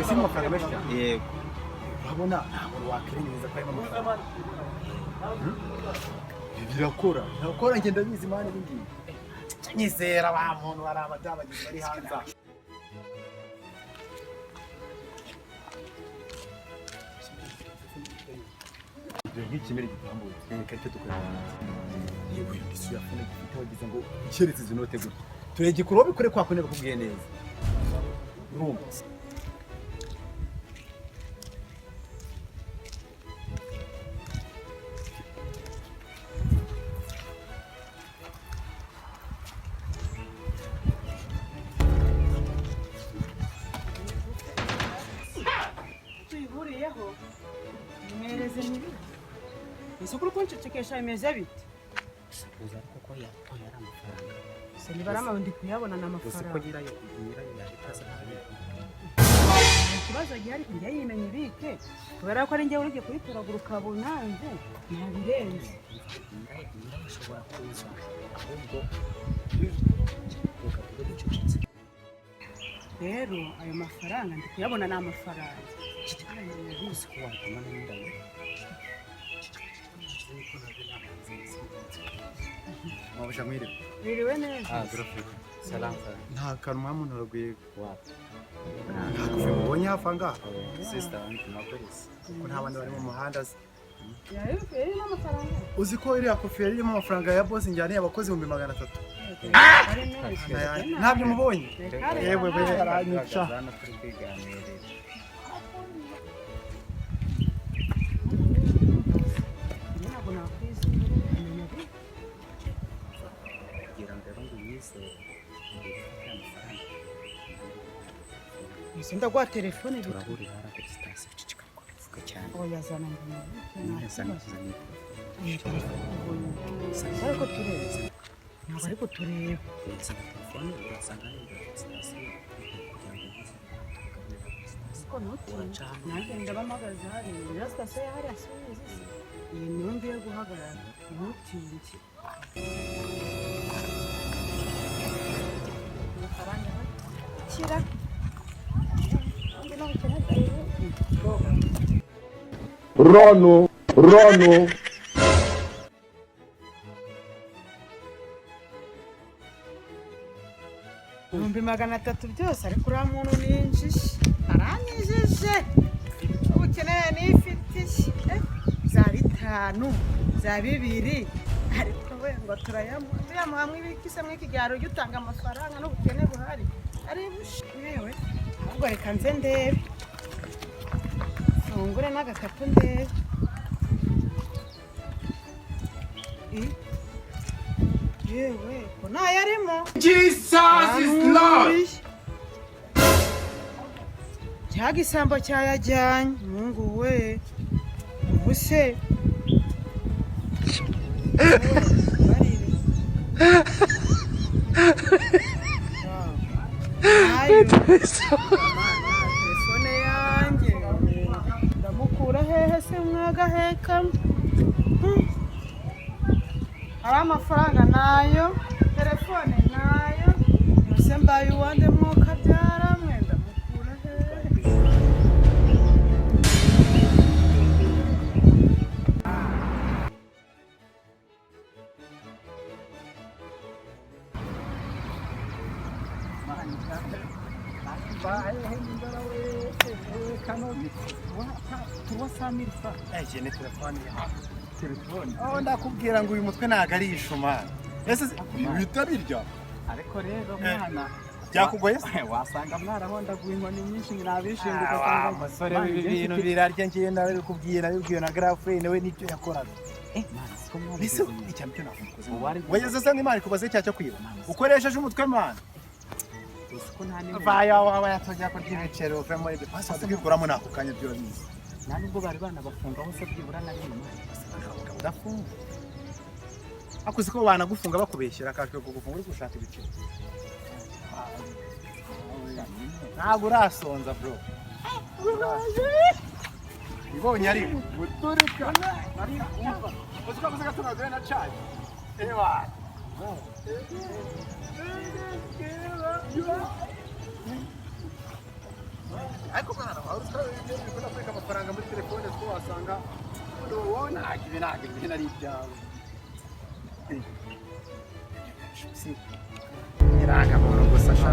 Si amafaranga menshi cyane. Yego. Urabona nta muntu wakwirengagiza ko harimo amafaranga. Ibi birakora, birakora, ngenda bizi man, ibi ngibi. Nyizera wa muntu, hari abadabagizi bari hanze aha. Dore nk'ikimera gitambutse, reka icyo dukorera hanze. Yewe, isi uyafune gifite wagize ngo keretse izi note gutya. Turegikura bikore kwa kundi bakubwiye neza. Urumva? Tuyihuriyeho nimereze mibi. Ese kuri kuncecekesha bimeze bite? Uza ariko ko yatoye ari amafaranga. Se niba ari amabundi ndi kuyabona ni Uzi ko amafaranga. nyirayo yahita aza ntabizi. Ikibazo gihari, njya yimenya ibike kubera ko ari njyewe ugiye kuyitoragura ukabona nze ntabirenze. Nyirayo ashobora kuza, ahubwo reka tube ducecetse. Rero ayo mafaranga ndi kuyabona ni amafaranga. Uzi ko watuma na nyirayo. Mwabuja, mwiriwe. Biriwe neza. Ah, Grafite. Salam salam. Nta kantu mwamuntoraguye? Wapi. Nta kofi mubonye hafi aha ngaha? Sister wanjye mapolisi. Kuko nta bandi bari mu muhanda se. Irimo amafaranga. Uzi ko iriya kofi yari irimo amafaranga ya boss njyaniye abakozi 300,000? Ari menshi. Ntabyo mubonye? Reka reka. Yewe we, aranyica. Hano turi kwiganirira. Ntabwo nakwizera amenya bike. Kugira ngo rero ngo unyizere, ngiye gufata aya mafaranga. Ese ndaguha telefone bite? Turahurira hariya kuri sitasiyo, ceceka ariko bivuga cyane. Oya, zana ngo nyibike, nta Zana kibazo. zana. Oya, telefone ubonye. Ariko tureba, ntabwo ariko tureba. Zana telefone, urasanga hariya imbere kuri sitasiyo kugira ngo unyizere tuganire kuri sitasiyo. Ko ntutinye. Uraca hano. Nanjye ndabamagaza hariya muri sitasiyo ya hariya, subizi se iyi niyo ngiye guhagarara, ntutinye. Amafaranga kira kandi n'ubukene bwawe. Rono, Rono. 300,000 byose, ariko uriya muntu ni injiji, aranyijije ubukene nifitiye. Za bitanu, za bibiri, ariko we ngo turayamuha, tuyamuha mw'ibiki se mw'iki gihe ujya utanga amafaranga n'ubukene buhari ari bushe? Yewe, ahubwo reka nze ndebe, mfungure n'agakapu ndebe. Yewe, ko ntayarimo! Jesus is Lord. Cya gisambo cyayajyanye! Mungu we, ubu se barire. Ayo telefone yanjye ndamukura hehe se mwagaheka? Hari amafaranga nayo, telefone nayo, ese mbaye uwande mwuka byaramwe? Ndamukura hehe? Ege ni telefone yawe. Telefone. Oh, ndakubwira ngo uyu mutwe ntago ari ishuma. Ese bihita birya? Ariko rero mwana. Byakugoye se? Wasanga mwarahondaguye inkoni nyinshi nabishinga. Ah, Ugasanga musore, ibi bintu birarya, ngiye ndabikubwiye, nabibwiwe na Grafre nawe nibyo yakoraga. Mwana, siko Ese mwabigize. icya mbere nakukoze. Ubu ari Wageze se nk'Imana ikubaze icyaha cyo kwiba? Ukoresheje umutwe, man. Uzi ko nta n'imwe. Vaya wawe yatujya kurya ibiceri uve muri ibyo. Password kwikuramo nako kanya byo urabizi. Nta nubwo bari banabafunga hose byibura na rimwe, mwana. Udafunga. Ariko uzi ko banagufunga bakubeshyera akajwe kugufunga uri gushaka ibiceri. Ntabwo urasonza, bro. Ibonye ariko. Guturika. Uzi ko avuze gato na cayi. Ewa. Ariko mwana wawe utwaye ibyo bikunda kubika amafaranga muri telefone, ko wasanga wowe ntabwo ibi ari ibyawe. Si irangamuntu gusa sha.